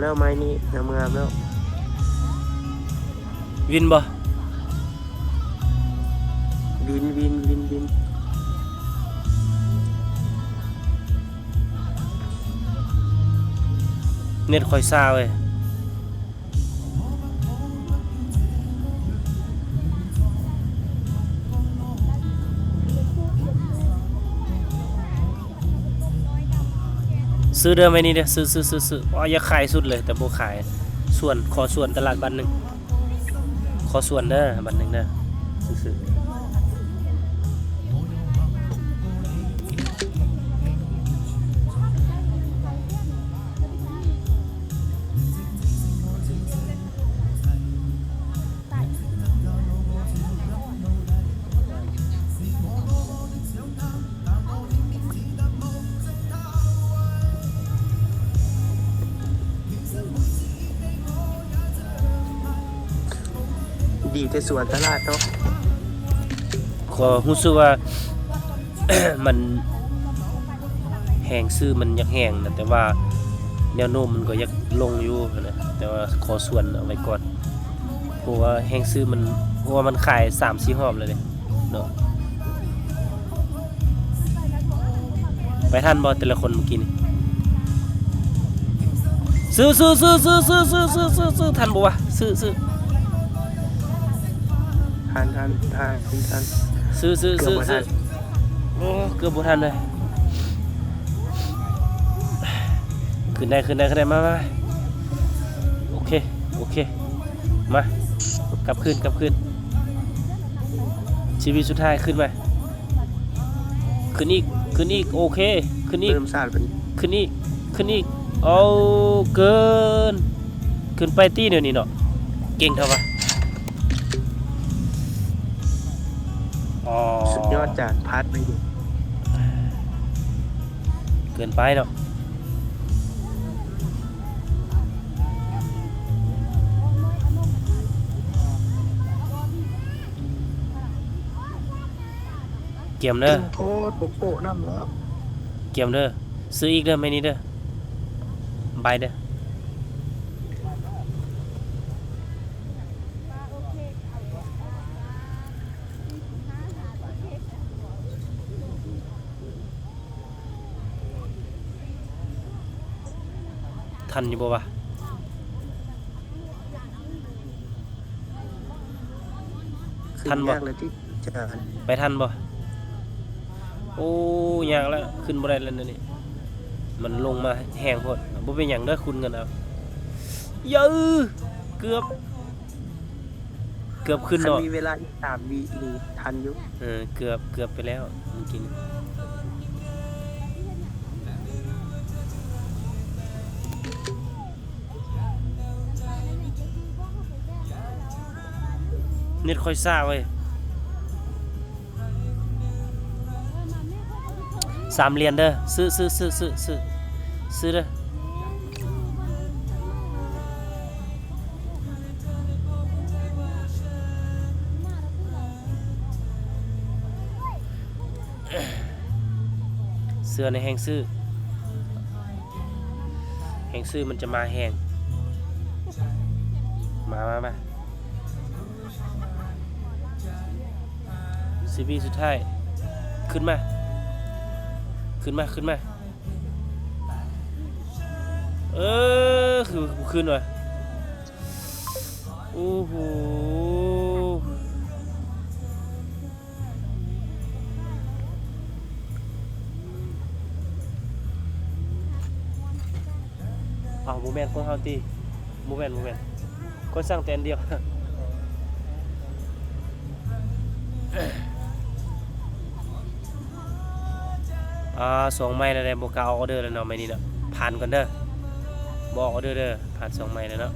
ແລ້ວ ໄມ້ນີ້ງາມໆແລ້ວ. ວິນບໍ່? ວິນ ວິນ ວິນ ວິນ. ເນັດຂ້ອຍຊ້າເວີຍ. ຊື້ເດີ ໄມ້ນີ້ເດີ ຊື້ ຊື້ ຊື້ ຊື້. ອໍ ຢາກຂາຍສຸດເລີຍ ແຕ່ບໍ່ຂາຍ. ສວນ ຂໍສວນຕະຫຼາດບາດໜຶ່ງ. ຂໍສວນເດີ ບາດໜຶ່ງເດີ ຊື້ ຊື້. ດີແຕ່ສວນຕະຫຼາດເນາະ. ກໍຮູ້ສຶກວ່າ ມັນ ແຮງຊື້ມັນຢາກແຮງນະ ແຕ່ວ່າແນວໂນ້ມມັນກໍຢາກລົງຢູ່ຫັ້ນນະ ແຕ່ວ່າຂໍສວນເອົາໄວ້ກ່ອນ ເພາະວ່າແຮງຊື້ມັນ ເພາະວ່າມັນຂາຍສາມສີ່ຮອບແລ້ວເດ້ເນາະ. ໄປທັນບໍ່ແຕ່ລະຄົນເມື່ອກີ້ນີ້? ຊື້ ຊື້ ຊື້ ທັນບໍ່ວະ? ຊື້ ຊື້ ທັນ ທັນ ທັນ ຊື້ ຊື້ ຊື້ ຊື້. ໂອ້ ເກືອບບໍ່ທັນເລີຍ. ຂຶ້ນໄດ້ ຂຶ້ນໄດ້ ຂຶ້ນໄດ້ ມາ ມາ ໂອເຄ ໂອເຄ ມາ ກັບຄືນ ກັບຄືນ ຊີວິດສຸດທ້າຍ ຂຶ້ນມາ ຂຶ້ນອີກ ຂຶ້ນອີກ ໂອເຄ ຂຶ້ນອີກ ເລີ່ມສານເປັນ ຂຶ້ນອີກ ຂຶ້ນອີກ. ໂອ້ ເກີນ ຂຶ້ນໄປຕິ ແນວນີ້ເນາະ ເກັ່ງເທົ່າວະ. ອໍ ສຸດຍອດ ຈານ ພາດໄປເດ ເກີນໄປເນາະ. ກຽມເດີ ໂພດ ໂປະໆນຳແລ້ວ ກຽມເດີ ຊື້ອີກເດີ ໄມ້ນີ້ເດີ ບາຍເດີ. ທັນຢູ່ບໍ່ວະ? ຂຶ້ນ ທັນບໍ່? ຍາກເລີຍຕິ ຈານ ໄປທັນບໍ່? ໂອ້ ຍາກແລ້ວ ຂຶ້ນບໍ່ໄດ້ແລ້ວແນວນີ້ ມັນລົງມາແຮງໂພດ. ບໍ່ເປັນຫຍັງເດີ ຄູນເງິນເອົາ. ເຢີ ເກືອບ ເກືອບຂຶ້ນເນາະ ຄັນມີເວລາອີກສາມວິນີ້ທັນຢູ່. ເອີ ເກືອບ ເກືອບໄປແລ້ວເມື່ອກີ້ນີ້. ເນັດຂ້ອຍຊ້າເວີຍ. ສາມຫຼຽນເດີ ຊື້ ຊື້ ຊື້ ຊື້ ຊື້ ຊື້ເດີ. ເຊື່ອໃນແຮງຊື້ ແຮງຊື້ມັນຈະມາແຮງ. ມາ ມາ ມາ. ສິບວິສຸດທ້າຍ ຂຶ້ນມາ ຂຶ້ນມາ ຂຶ້ນມາ. ເອີ ຄືບໍ່ຂຶ້ນວະ? ໂອ້ໂຫ. ອ້າວ ບໍ່ແມ່ນຂອງເຮົາຕິ? ບໍ່ແມ່ນ ບໍ່ແມ່ນ. ຂ້ອຍສັ່ງແຕ່ອັນດຽວ. ອ່າ ສອງໄມ້ແລ້ວເດ້ ບໍ່ກ້າອອກອໍເດີແລ້ວເນາະ ໄມ້ນີ້ເນາະ. ຜ່ານກ່ອນເດີ ບໍ່ອອກອໍເດີເດີ. ຜ່ານສອງໄມ້ແລ້ວເນາະ.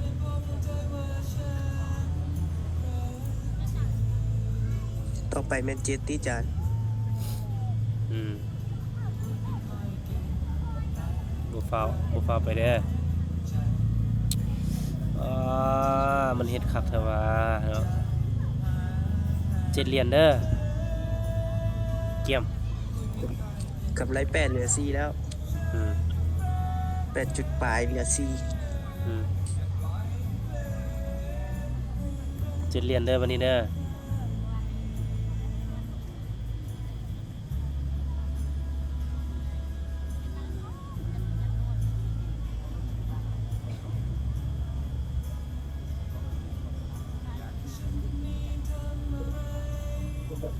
ຕໍ່ໄປແມ່ນເຈັດຕິຈານ? ອືມ. ບໍ່ຟ້າວ ບໍ່ຟ້າວໄປເດີ. ອາ ມັນເຮັດຄັກແທ້ວ່າເນາະ. ເຈັດຫຼຽນເດີ. ກຽມ. ກຳໄລແປດ ເຫຼືອສີ່ແລ້ວ. ອືມ. ແປດຈຸດປາຍ ເຫຼືອສີ່. ອືມ. ເຈັດຫຼຽນເດີ ບາດນີ້ເດີ.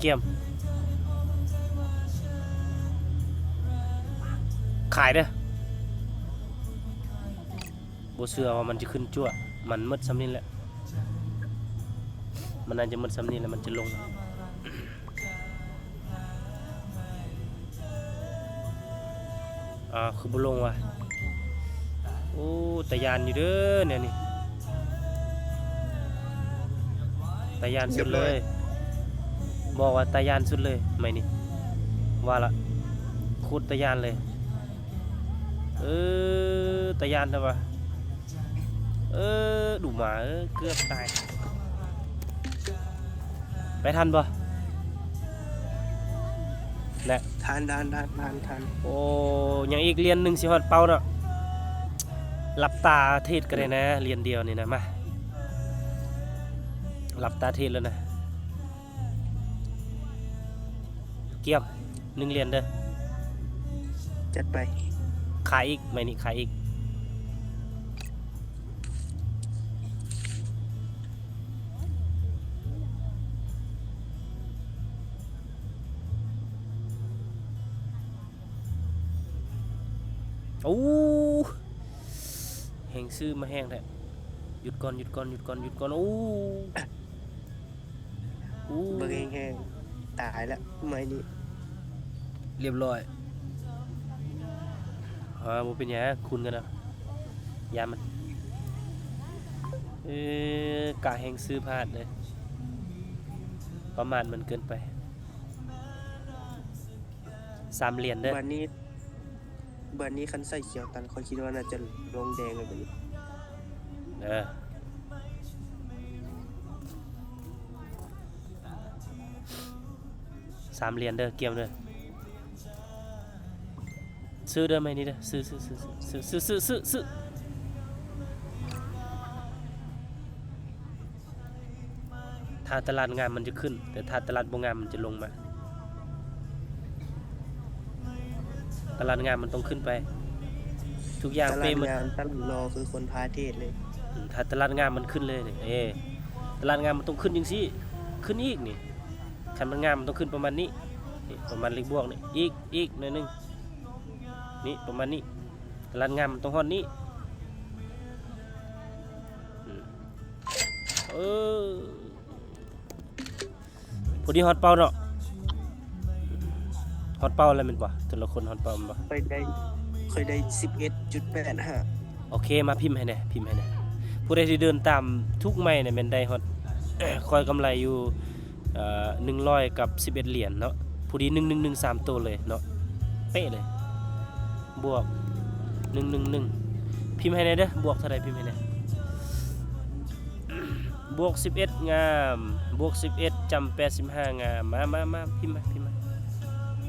ກຽມ ຂາຍເດີ. ບໍ່ເຊື່ອວ່າມັນຈະຂຶ້ນຈົວະ, ມັນໝົດສ່ຳນີ້ແຫຼະ, ມັນໜ້າຈະໝົດສ່ຳນີ້ແຫຼະ ມັນຈະລົງ. ອ້າວ ຄືບໍ່ລົງວະ? ໂອ້ ຕາຢ້ານຢູ່ເດີແນວນີ້, ຕາຢ້ານສຸດເລີຍ. ບອກວ່າຕາຢ້ານສຸດເລີຍໄມ້ນີ້ ວ່າລະ ໂຄດຕາຢ້ານເລີຍ. ເອີ ຕາຢ້ານແທ້ວະ. ເອີ ດູໝາເອີຍ ເກືອບຕາຍ. ໄປທັນບໍ່? ແລະ ທັນ ທັນ ທັນ ທັນ ທັນ. ໂອ້ ຍັງອີກຫຼຽນໜຶ່ງຊິຮອດເປົ້າເນາະ. ຫຼັບຕາເທຣດກໍໄດ້ນະ ຫຼຽນດຽວນີ້ນະ. ມາ ຫຼັບຕາເທຣດແລ້ວນະ. ກຽມ ໜຶ່ງຫຼຽນເດີ. ຈັດໄປ. ຂາຍອີກ ໄມ້ນີ້ຂາຍອີກ. ໂອ້ ແຮງຊື້ມາແຮງແທ້. ຢຸດກ່ອນ ຢຸດກ່ອນ ຢຸດກ່ອນ ຢຸດກ່ອນ. ໂອ້ ໂອ້ ເບິ່ງແຮງໆ ຕາຍລະ ໄມ້ນີ້. ລຽບຮ້ອຍ. ເອີ ບໍ່ເປັນຫຍັງ ຄູນກັນເອົາ ຢ່າມັນ. ເອີ ກະແຮງຊື້ພາດເດ້ ປະໝາດມັນເກີນໄປ. ສາມຫຼຽນເດີ. ບາດນີ້ ບາດນີ້ຄັນໃສ່ຂຽວຕັນ ຂ້ອຍຄິດວ່າໜ້າຈະລົງແດງແລ້ວບາດນີ້. ເອີ ສາມຫຼຽນເດີ ກຽມເດີ. ຊື້ເດີ ໄມ້ນີ້ເດີ ຊື້ ຊື້ ຊື້. ຖ້າຕະຫຼາດງາມມັນຈະຂຶ້ນ, ແຕ່ຖ້າຕະຫຼາດບໍ່ງາມມັນຈະລົງມາ. ຕະຫຼາດງາມມັນຕ້ອງຂຶ້ນໄປ. ທຸກຢ່າງເປໝົດ. ຕະຫຼາດງາມ ຕະຫຼາດລໍຄືຄົນພາເທດເລີຍ. ອືມ ຖ້າຕະຫຼາດງາມມັນຂຶ້ນເລີຍນີ້. ເອີ ຕະຫຼາດງາມມັນຕ້ອງຂຶ້ນຈັ່ງຊີ້, ຂຶ້ນອີກນີ້. ຄັນມັນງາມມັນຕ້ອງຂຶ້ນປະມານນີ້. ນີ້ ປະມານເລກບວກນີ້. ອີກ ອີກໜ້ອຍໜຶ່ງ. ນີ້ ປະມານນີ້. ຕະຫຼາດງາມມັນຕ້ອງຮອດນີ້. ອືມ ເອີ ພໍດີຮອດເປົ້າເນາະ. ຮອດເປົ້າແລ້ວແມ່ນບໍ່? ແຕ່ລະຄົນຮອດເປົ້າແມ່ນບໍ່? ຂ້ອຍໄດ້ ຂ້ອຍໄດ້ສິບເອັດຈຸດແປດຫ້າ. ໂອເຄ ມາພິມໃຫ້ແດ່ ພິມໃຫ້ແດ່. ຜູ້ໃດທີ່ເດີນຕາມທຸກໄມ້ນີ້ແມ່ນໄດ້ຮອດ ຂ້ອຍກຳໄລຢູ່ ເອີ ໜຶ່ງຮ້ອຍກັບສິບເອັດຫຼຽນເນາະ. ພໍດີ ໜຶ່ງໜຶ່ງໜຶ່ງ ສາມໂຕເລີຍເນາະ ເປະເລີຍ. ບວກ ໜຶ່ງໜຶ່ງໜຶ່ງ. ພິມໃຫ້ແດ່ເດີ ບວກເທົ່າໃດ ພິມໃຫ້ແດ່. ບວກສິບເອັດ ງາມ, ບວກສິບເອັດ ຈຳແປດສິບຫ້າ ງາມ. ມາ ມາ ມາ ພິມມາ ພິມມາ.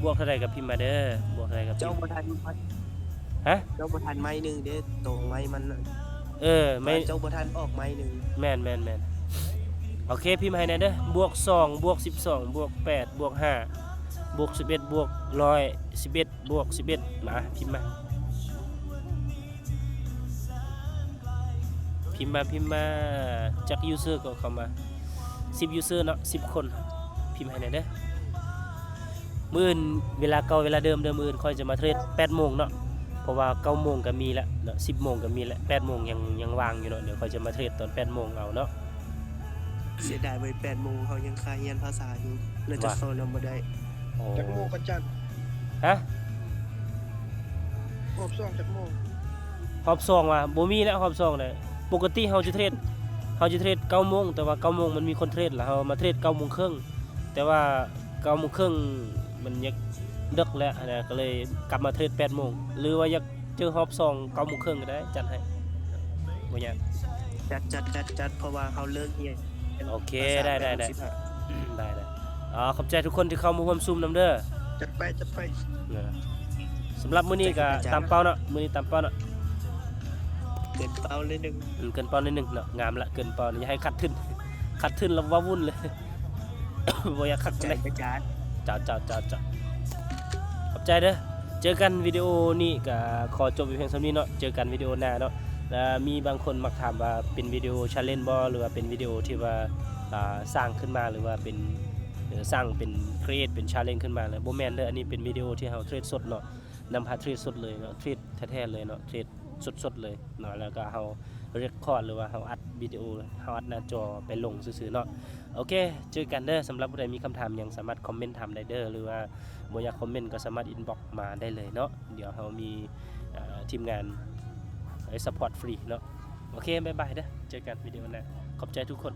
ບວກເທົ່າໃດກໍພິມມາເດີ ບວກເທົ່າໃດກໍພິມ. ເຈົ້າບໍ່ທັນໄມ້ ຮະ? ເຈົ້າບໍ່ທັນໄມ້ໜຶ່ງເດ້ ໂຕໄມ້ມັນນະ. ເອີ ໄມ້ ເຈົ້າບໍ່ທັນອອກໄມ້ໜຶ່ງ. ແມ່ນ ແມ່ນ ແມ່ນ. ໂອເຄ ພິມໃຫ້ແດ່ເດີ. ບວກສອງ ບວກສິບສອງ ບວກແປດ ບວກຫ້າ ບວກສິບເອັດ ບວກຮ້ອຍສິບເອັດ ບວກສິບເອັດ ມາ ພິມມາ ພິມມາ ພິມມາ. ຈັກຢູເຊີກໍເຂົ້າມາ ສິບຢູເຊີເນາະ ສິບຄົນ. ພິມໃຫ້ແດ່ເດີ. ມື້ອື່ນເວລາເກົ່າເວລາເດີມເດີ ມື້ອື່ນຂ້ອຍຈະມາເທຣດແປດໂມງເນາະ ເພາະວ່າເກົ້າໂມງກໍມີແລ້ວເນາະ ສິບໂມງກໍມີແລ້ວ ແປດໂມງຍັງ ຍັງວ່າງຢູ່ເນາະ. ດຽວຂ້ອຍຈະມາເທຣດຕອນແປດໂມງເອົາເນາະ. ເສຍດາຍເວີຍ ແປດໂມງເຮົາຍັງຄາຮຽນພາສາຢູ່ ແລ້ວຈະເຂົ້ານຳບໍ່ໄດ້. ໂອ້ ຈັກໂມງກະຈັດ? ຮະ? ຮອບສອງຈັກໂມງ? ຮອບສອງວ່າບໍ່ມີແລ້ວ ຮອບສອງນະ. ປົກກະຕິເຮົາຈະເທຣດ ເຮົາຈະເທຣດເກົ້າໂມງ ແຕ່ວ່າເກົ້າໂມງມັນມີຄົນເທຣດ ແລ້ວເຮົາມາເທຣດເກົ້າໂມງເຄິ່ງ ແຕ່ວ່າເກົ້າໂມງເຄິ່ງມັນຍັງເດິກແລ້ວຫັ້ນນະ ກໍເລີຍກັບມາເທຣດແປດໂມງ. ຫຼືວ່າຢາກ ເຈີຮອບສອງ ເກົ້າໂມງເຄິ່ງກໍໄດ້ ຈັດໃຫ້ ບໍ່ຍາກ. ຈັດ ຈັດ ຈັດ ຈັດ ເພາະວ່າເຮົາເລີກຮຽນ. ໂອເຄ ໄດ້ ໄດ້ ໄດ້ ໄດ້ ໄດ້. ອາ ຂອບໃຈທຸກຄົນທີ່ເຂົ້າມາຮ່ວມຊຸມນຳເດີ. ຈັດໄປ ຈັດໄປ. ເອີ ສຳລັບມື້ນີ້ກໍຕາມເປົ້າເນາະ ມື້ນີ້ຕາມເປົ້າເນາະ. ເກີນເປົ້າໜ້ອຍໜຶ່ງ. ອືມ ເກີນເປົ້າໜ້ອຍໜຶ່ງເນາະ. ງາມລະ ເກີນເປົ້າ ຢ່າໃຫ້ຂາດທຶນ. ຂາດທຶນແລ້ວເວົ້າວຸ້ນເລີຍ ບໍ່ຢາກຄັກປານໃດ. ເຈົ້າ ເຈົ້າ ເຈົ້າ ເຈົ້າ ຂອບໃຈເດີ. ເຈີກັນວິດີໂອນີ້ກະຂໍຈົບໄວ້ພຽງສ່ຳນີ້ເນາະ. ເຈີກັນວິດີໂອໜ້າເນາະ. ແລ້ວມີບາງຄົນມັກຖາມວ່າເປັນວິດີໂອ challenge ບໍ່ ຫຼືວ່າເປັນວິດີໂອທີ່ວ່າ ອ່າ ສ້າງຂຶ້ນມາ ຫຼືວ່າເປັນ ເອີ ສ້າງເປັນ create ເປັນ challenge ຂຶ້ນມາເລີຍ. ບໍ່ແມ່ນເດີ. ອັນນີ້ເປັນວິດີໂອທີ່ເຮົາເທຣດສົດເນາະ. ນຳພາເທຣດສົດເລີຍເນາະ. ເທຣດແທ້ໆເລີຍເນາະ. ເທຣດ ສົດໆເລີຍເນາະ ແລ້ວກໍເຮົາ record ຫຼືວ່າເຮົາອັດວິດີໂອ ເຮົາອັດໜ້າຈໍໄປລົງຊື່ໆເນາະ. ໂອເຄ ເຈີກັນເດີ. ສຳລັບຜູ້ໃດມີຄຳຖາມຫຍັງ ສາມາດຄອມເມັນຖາມໄດ້ເດີ ຫຼືວ່າບໍ່ຢາກຄອມເມັນກໍສາມາດ inbox ມາໄດ້ເລີຍເນາະ. ດຽວເຮົາມີ ເອີ ທີມງານໃຫ້ support ຟຣີເນາະ. ໂອເຄ ບາຍບາຍເດີ. ເຈີກັນວິດີໂອໜ້າ. ຂອບໃຈທຸກຄົນ.